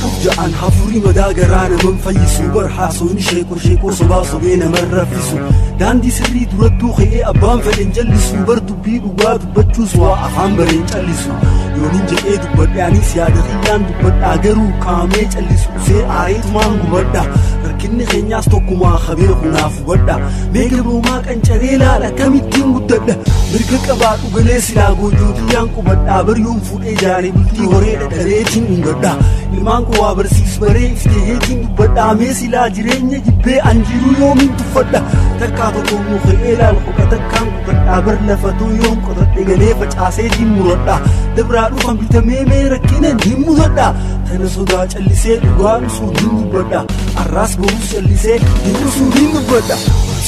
Ja'an hafuurri madaa garaa naman fayyisu bar haasoonni sheekoo sheekoo sobaa sobee naman raffisu daandii sirrii durattuu ka'ee abbaan fedhen jallisu bar dubbii dhugaa dubbachuus waa afaan bareen callisu yoonin jedhee dubbadhe anis yaada kiyyaan dubbadhaa garuu kaamee callisu see aareetumaan gubadha rakkinni keenyaas tokkumaa kabeeku naaf hubadha mee gabroomaa qancaree laala akkamittiin guddadha mirga qabaa dhugalee silaa goojootiyyaan qubadhaa bar yoon fuudhee jaaree bultii horee dhadhareetiin dhungadha ilmaan koo waa barsiisu baree ifteeheetiin dubbadhaa mee silaa jireenya jibbee an jiruu yoomiin tuffadha takkaa tokko muka laal hoqa takkaan qotadhaa bar lafatoo yoon qotadhe galee facaaseetiin muradha dabraa dhufan bitamee mee rakkinan hin mudadha tana sodaa callisee dhugaa dhusuu hin dubbadha arraas boruus callisee hin dhusuu hin dubbadha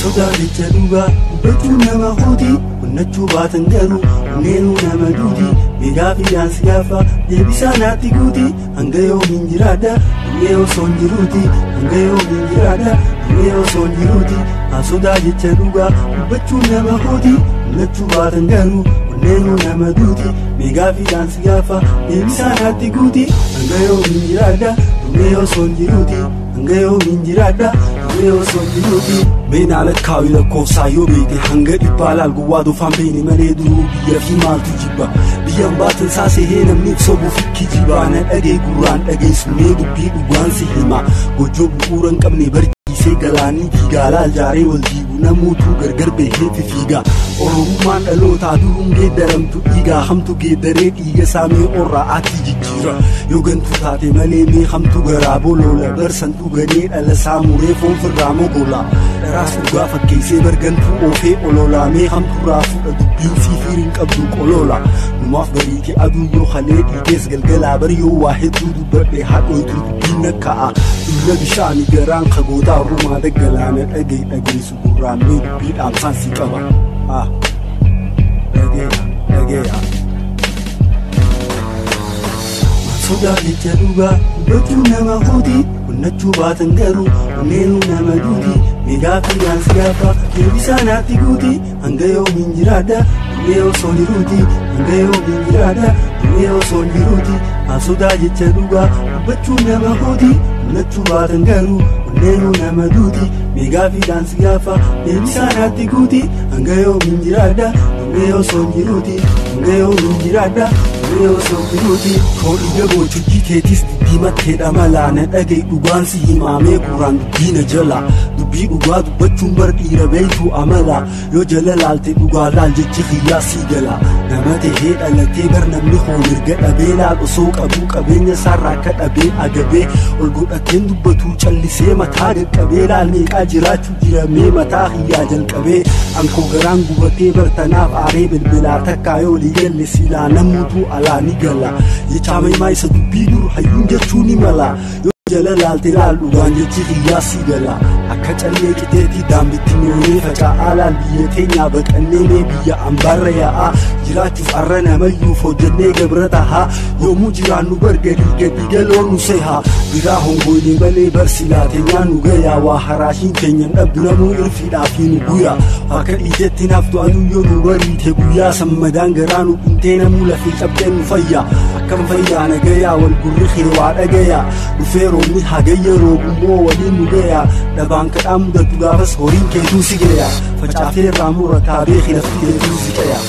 sodaa jecha dhugaa dubbachuu nama hooti onnachuu baatan garuu onneenuu nama duuti meegaa fiidhaan si gaafa deebisaa naatti guuti hanga yoomiin jiraadha du'ee osoo hin jiruuti hanga yoomiin jiraadha du'ee osoo hin jiruuti haa sodaa jecha dhugaa dubbachuu nama hooti onnachuu baatan garuu onneenuu nama duuti meegaa fiidhaan si gaafa deebisaa naatti guuti hanga yoomiin jiraadha du'ee osoo hin jiruuti hanga yoomiin jiraadha du'ee osoo hin jiruuti. Meenaa lakkaawii lakkoofsaa yoo beekte hanga dhibbaa laal gowwaa dofaan beene malee duruu biyya fi maaltu jibba biyyaan baatan saasehee namni ibsa buufi kijibaa na dhagee gurraan dhageessu mee dubbii dhugaan si hima gojjoo bu'uura hin qabne barjiisee galaanii diigaalaa jaaree wal diigu namuutuu gargar bahee fiiga oromummaan dhalootaa duruun geeddaramtu dhiigaa hamtu geeddaree dhiiga saamee orraa atti jijjiira yoo gantuu taate malee mee hamtu garaa boloola barsantu ganee dhala saamuree foon firraa mogola dharaas dhugaa fakkeessee bargantuu oofee ololaa mee hamturraa fuudha dubbiin sii firiin qabdu qoloola numaaf bariite aduu yoo halee dhiigees galgalaa bar yoo waa hedduu dubbadhe haadhoytu dubbiin nakka'a dulla bishaanii garaan kagootaa rumaa daggalaana dhagee dhageessu gurraan mee dubbii dhaamsaan si qaba. Ah, dhageeya dhageeya. Sodaa jecha dhugaa dubbachuu nama hooti onnachuu baatan garuu onneenuu nama duuti meegaa fiidhaan si gaafa deebisaa naatti guuti hanga yoomiin jiraadha du'ee osoo hin jiruuti hanga yoomiin jiraadha du'ee osoo hin jiruuti haa sodaa jecha dhugaa dubbachuu nama hooti onnachuu baatan garuu onneenuu nama duuti meegaa fiidhaan si gaafa deebisaa naatti guuti hanga yoomiin jiraadha du'ee osoo hin jiruuti hanga yoomiin jiraadha du'ee osoo hin jiruuti. Koo dhiiga goochujii keetis diddiimatteedha malaa na dhagee dhugaan si himaamee gurraan dubbiina jala dubbii dhugaa dubbachuun bar dhiira beeytuu amala yoo jala laalte dhugaa laal jechi xiyyaa sii gala nama tahee dhalatee bar namni hoo mirga dhabee laal osoo qabuu qabeenya isaarraa akka dhabee agabee ol godhateen dubbatuu callisee mataa qaqqabee laal meeqaa jiraachuu jiramee mataa xiyyaa jalqabee ankoo garaan gubatee bartanaaf aaree bilbilaa takkaa yoo liigalle silaa namuutuu alaa ni gala jechaa meemaa isa dubbii dur hayyuun jechuu ni mala yoo jala laalte laal dhugaan jechi xiyyaa sii gala akka callee qixeetii daambitti noonee faca'aa laal biyya teenyaa baqannee mee biyya ambaarra yaa'aa jiraachuuf arra namayyuuf hojjennee gabra tahaa yoomuu jiraannu bar gadii gadi galoo nu sehaa biraa hongoyne malee bar silaa teenyaa nu gayaa waa haraashiin keenyan dhabdu namuu irfiidhaaf nu guya akka dhiitetti naftu aduu yoo nu bariite guyyaa sammadaan garaa nu dhintee namuu lafee cabdeen nu fayya akkam fayyaa nagayaa wal gurri hirwaa dhagayaa dhufee roobni hagayya roobummoo waliin nu gayaa dhabaan kadhaa mudatu gaafas horiin keetuu si gaya facaafee irraa murataa beeki lafti keetuu si qaya.